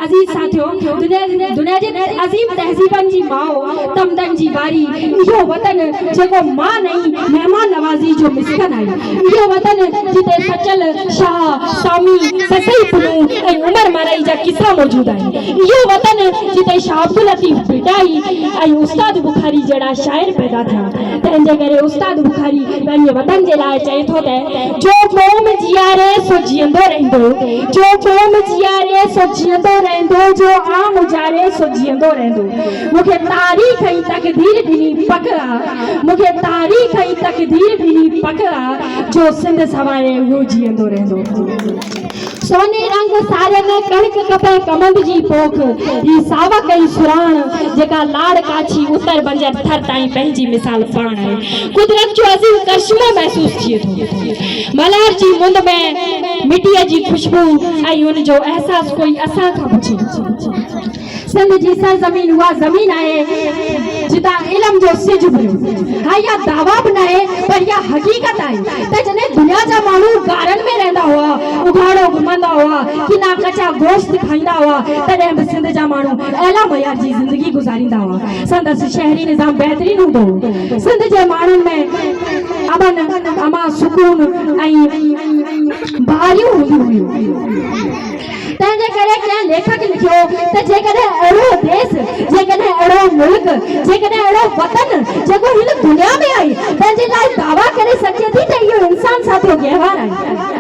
عزيز ساٿيو! دنيا جي عظيم تهذيبن جي ماء، تمدن جي واري، اهو وطن جيڪو مان ۽ مهمان نوازي جو مسڪن آهي. اهو وطن جتي سچل، شاهه، سامي، سسئي پنهون ۽ عمر مارئي جا قصا موجود آهن. اهو وطن جتي شاهه عبداللطيف ڀٽائي ۽ استاد بخاري جهڙا شاعر پيدا ٿيا. تنهن جي ڪري استاد بخاري پنهنجي وطن جي لاء چئي ٿو ته، جو قوم جياري سو جيئندو رهندو، جو قوم جياري سو جيئندو رهندو، جو عام اجاري سو جيئندو رهندو. مون کي تاريخ ۽ تقدير ڏني پڪ آ، مون کي تاريخ ۽ تقدير ڏني پڪ آ، جو سنڌ سنواري اهو جيئندو رهندو. سوني رنگ سارين، ڪڻڪ ڪپهه ڪمند جي پوک، هي ساوڪ ۽ سرهاڻ، جيڪا لاڙ ڪاڇي اتر بنجر ٿر تائين پنهنجي مثال پاڻ آهي. قدرت جو عظيم ڪرشمو محسوس ٿئي ٿو. ملهار جي مند ۾ مٽيء جي خوشبو ۽ ان جو احساس ڪوئي اسان کان پڇي. سنڌ جي سرزمين اها زمين آهي جتان علم جو سج اڀريو. ها اها دعويٰ به ناهي پر اها حقيقت آهي ته جڏهن دنيا جا ماڻهو غارن ۾ رهندا هئا، اگهاڙو گهمندا هئا، ڪنا ڪچا گوشت کائيندا هئا تڏهن به سنڌ جا ماڻهو اعليٰ معيار جي زندگي گذاريندا هئا. سندس شهري نظام بهترين هوندو هو. سنڌ جي ماڻهن ۾ امن، امان، سڪون ۽ بهاريون هونديون هيون. تنهن جي ڪري ڪنهن ليکڪ لکيو ته جيڪڏهن اهڙو ديس، جيڪڏهن اهڙو ملڪ، جيڪڏهن اهڙو وطن جيڪو هن دنيا ۾ آهي، تنهن جي لاء دعويٰ ڪري سگهجي ٿي ته اهو انسان ساٿيو گهوار آهي.